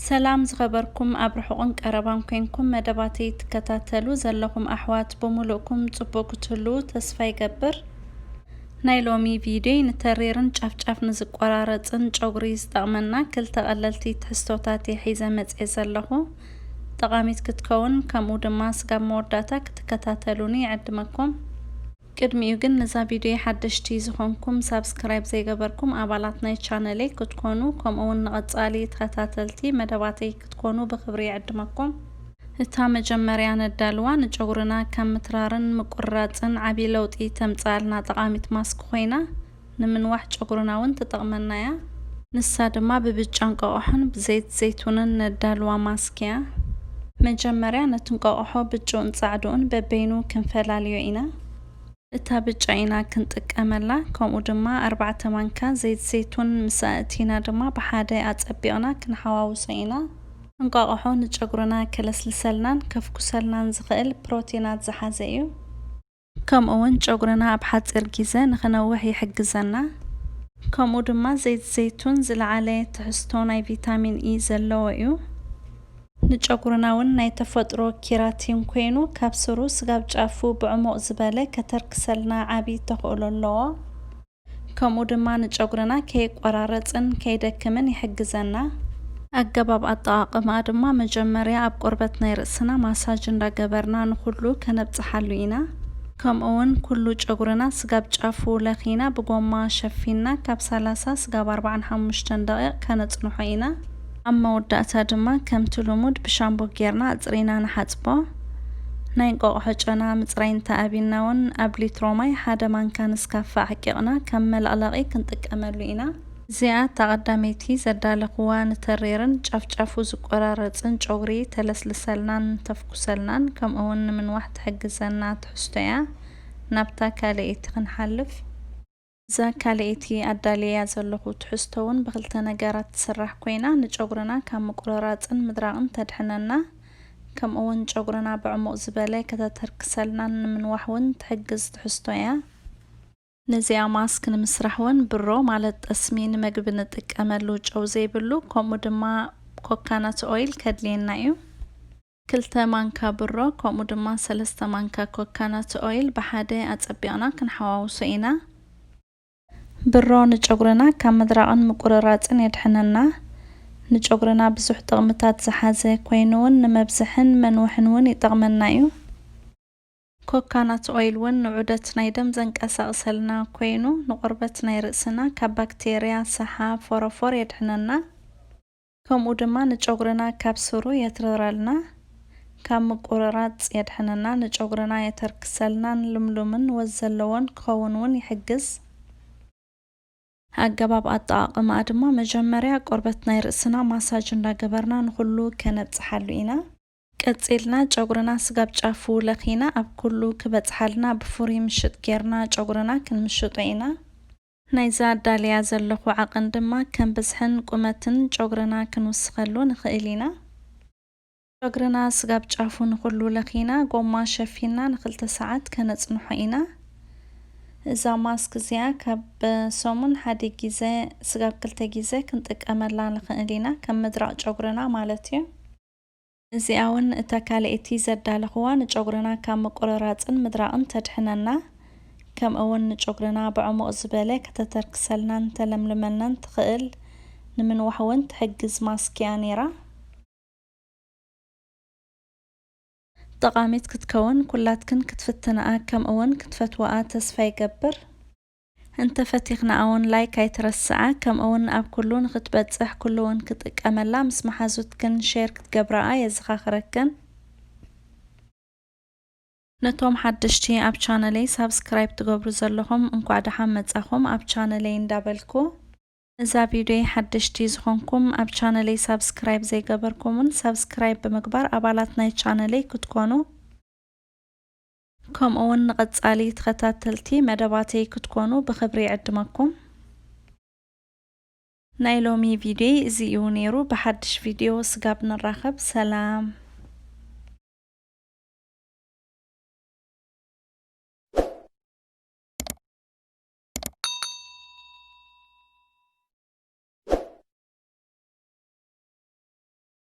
ሰላም ዝኸበርኩም ኣብ ርሑቕን ቀረባን ኮንኩም መደባተይ ትከታተሉ ዘለኹም ኣሕዋት ብምሉእኩም ጽቡቕ ክትህልዉ ተስፋ ይገብር። ናይ ሎሚ ቪድዮይ ንተሪርን ጫፍጫፍ ንዝቆራረጽን ጨጉሪ ዝጠቕመና ክልተ ቀለልቲ ትሕዝቶታት እየ ሒዘ መጽየ ዘለኹ። ጠቓሚት ክትከውን ከምኡ ድማ ስጋብ መወዳእታ ክትከታተሉኒ ይዕድመኩም። ቅድሚኡ ግን ነዛ ቪድዮ ሓደሽቲ ዝኾንኩም ሳብስክራይብ ዘይገበርኩም ኣባላት ናይ ቻነለይ ክትኮኑ ከምኡ እውን ንቐጻሊ ተኸታተልቲ መደባተይ ክትኮኑ ብኽብሪ ይዕድመኩም። እታ መጀመርያ ነዳልዋ ንጨጉርና ካብ ምትራርን ምቁርራጽን ዓቢ ለውጢ ተምጽኣልና ጠቓሚት ማስክ ኮይና ንምንዋሕ ጨጉርና እውን ትጠቕመና እያ። ንሳ ድማ ብብጫ እንቋቑሖን ብዘይት ዘይቱንን ነዳልዋ ማስክ እያ። መጀመርያ ነቲ እንቋቑሖ ብጭኡን ጻዕድኡን በበይኑ ክንፈላልዮ ኢና። እታ ብጫ ኢና ክንጥቀመላ። ከምኡ ድማ ኣርባዕተ ማንካ ዘይት ዘይቱን ምስ ኣእቲና ድማ ብሓደ ኣጸቢቕና ክንሓዋውሶ ኢና። እንቋቑሖ ንጨጉርና ከለስልሰልናን ከፍኩሰልናን ዝኽእል ፕሮቲናት ዝሓዘ እዩ። ከምኡ እውን ጨጉርና ኣብ ሓጺር ግዜ ንኽነውሕ ይሕግዘና። ከምኡ ድማ ዘይት ዘይቱን ዝለዓለ ትሕዝቶ ናይ ቪታሚን ኢ ዘለዎ እዩ። ንጨጉርና እውን ናይ ተፈጥሮ ኪራቲን ኮይኑ ካብ ስሩ ስጋብ ጫፉ ብዕሙቕ ዝበለ ከተርክሰልና ዓቢ ተኽእሎ ኣለዎ። ከምኡ ድማ ንጨጉርና ከይቆራረጽን ከይደክምን ይሕግዘና። ኣገባብ ኣጠቓቕማ ድማ መጀመርያ ኣብ ቆርበት ናይ ርእስና ማሳጅ እንዳገበርና ንኹሉ ከነብጽሓሉ ኢና። ከምኡ እውን ኩሉ ጨጉርና ስጋብ ጫፉ ለኺና ብጎማ ሸፊና ካብ ሰላሳ ስጋብ ኣርባዓን ሓሙሽተን ደቂቕ ከነጽንሖ ኢና። ኣብ መወዳእታ ድማ ከምቲ ልሙድ ብሻምቦ ጌርና ኣጽሪና ንሓጽቦ። ናይ እንቋቑሖ ጨና ምጽራይ እንተኣብይና እውን ኣብ ሊትሮ ማይ ሓደ ማንካ ንስካፋ ኣዕቂቕና ከም መለቕለቒ ክንጥቀመሉ ኢና። እዚኣ እታ ቀዳመይቲ ዘዳለኽዋ ንተሪርን ጫፍጫፉ ዝቆራረጽን ጨጉሪ ተለስልሰልናን ተፍኩሰልናን ከምኡ እውን ንምንዋሕ ትሕግዘና ትሕዝቶ እያ። ናብታ ካልኣይቲ ክንሓልፍ። እዛ ካልኣይቲ ኣዳልየያ ዘለኹ ትሕዝቶ እውን ብኽልተ ነገራት ትስራሕ ኮይና ንጨጉርና ካብ ምቁርራጽን ምድራቕን ተድሕነና። ከምኡ እውን ጨጉርና ብዕሙቕ ዝበለ ከተተርክሰልናን ንምንዋሕ እውን ትሕግዝ ትሕዝቶ እያ። ነዚኣ ማስክ ንምስራሕ እውን ብሮ ማለት ጠስሚ ንመግቢ ንጥቀመሉ ጨው ዘይብሉ ከምኡ ድማ ኮካናት ኦይል ከድልየና እዩ። ክልተ ማንካ ብሮ ከምኡ ድማ ሰለስተ ማንካ ኮካናት ኦይል ብሓደ ኣጸቢቕና ክንሓዋውሶ ኢና። ብሮ ንጨጉርና ካብ ምድራቕን ምቁርራጽን የድሕነና። ንጨጉርና ብዙሕ ጥቕምታት ዝሓዘ ኮይኑ እውን ንመብዝሕን መንውሕን እውን ይጠቕመና እዩ። ኮካናት ኦይል እውን ንዑደት ናይ ደም ዘንቀሳቕሰልና ኮይኑ ንቆርበት ናይ ርእስና ካብ ባክቴርያ፣ ሰሓ፣ ፎረፎር የድሕነና። ከምኡ ድማ ንጨጉርና ካብ ስሩ የትርረልና፣ ካብ ምቁርራጽ የድሕነና፣ ንጨጉርና የተርክሰልናን ልምሉምን ወዝ ዘለዎን ክኸውን እውን ይሕግዝ። ኣገባብ ኣጠቓቕማኣ ድማ መጀመርያ ቆርበት ናይ ርእስና ማሳጅ እንዳገበርና ንኹሉ ከነብጽሓሉ ኢና። ቀጺልና ጨጉርና ስጋብ ጫፉ ለኺና ኣብ ኩሉ ክበጽሓልና ብፍሩይ ምሽጥ ጌርና ጨጉርና ክንምሽጦ ኢና። ናይዛ ኣዳልያ ዘለኹ ዓቐን ድማ ከም ብዝሕን ቁመትን ጨጉርና ክንውስኸሉ ንኽእል ኢና። ጨጉርና ስጋብ ጫፉ ንኹሉ ለኺና ጎማ ሸፊና ንኽልተ ሰዓት ከነጽንሖ ኢና። እዛ ማስክ እዚኣ ካብ ሰሙን ሓደ ግዜ ስጋብ ክልተ ግዜ ክንጥቀመላ ንኽእል ኢና፣ ከም ምድራቕ ጨጉርና ማለት እዩ። እዚኣ እውን እታ ካልኣይቲ ዘዳለኽዋ ንጨጉርና ካብ ምቁርራጽን ምድራቕን ተድሕነና፣ ከምኡ እውን ንጨጉርና ብዕሙቕ ዝበለ ከተተርክሰልናን ተለምልመልናን ትኽእል ንምንዋሕ እውን ትሕግዝ ማስክ እያ ነይራ። ጠቓሚት ክትከውን ኩላትክን ክትፍትንኣ ከምኡ እውን ክትፈትዋኣ ተስፋ ይገብር። እንተፈቲኽናኣ እውን ላይክ ኣይትረስዓ፣ ከምኡ እውን ኣብ ኩሉ ንኽትበጽሕ ኩሉ እውን ክጥቀመላ ምስ መሓዙትክን ሼር ክትገብራኣ የዘኻኽረክን። ነቶም ሓደሽቲ ኣብ ቻነለይ ሳብስክራይብ ትገብሩ ዘለኹም እንኳዕ ደሓን መጻኹም ኣብ ቻነለይ እንዳበልኩ፣ እዛ ቪድዮይ ሓደሽቲ ዝኾንኩም ኣብ ቻነለይ ሳብስክራይብ ዘይገበርኩምን ሳብስክራይብ ብምግባር ኣባላት ናይ ቻነለይ ክትኮኑ፣ ከምኡ እውን ንቐጻሊ ተኸታተልቲ መደባተይ ክትኮኑ ብኽብሪ ይዕድመኩም። ናይ ሎሚ ቪድዮይ እዚ እዩ ነይሩ። ብሓድሽ ቪድዮ ስጋብ ንራኸብ፣ ሰላም።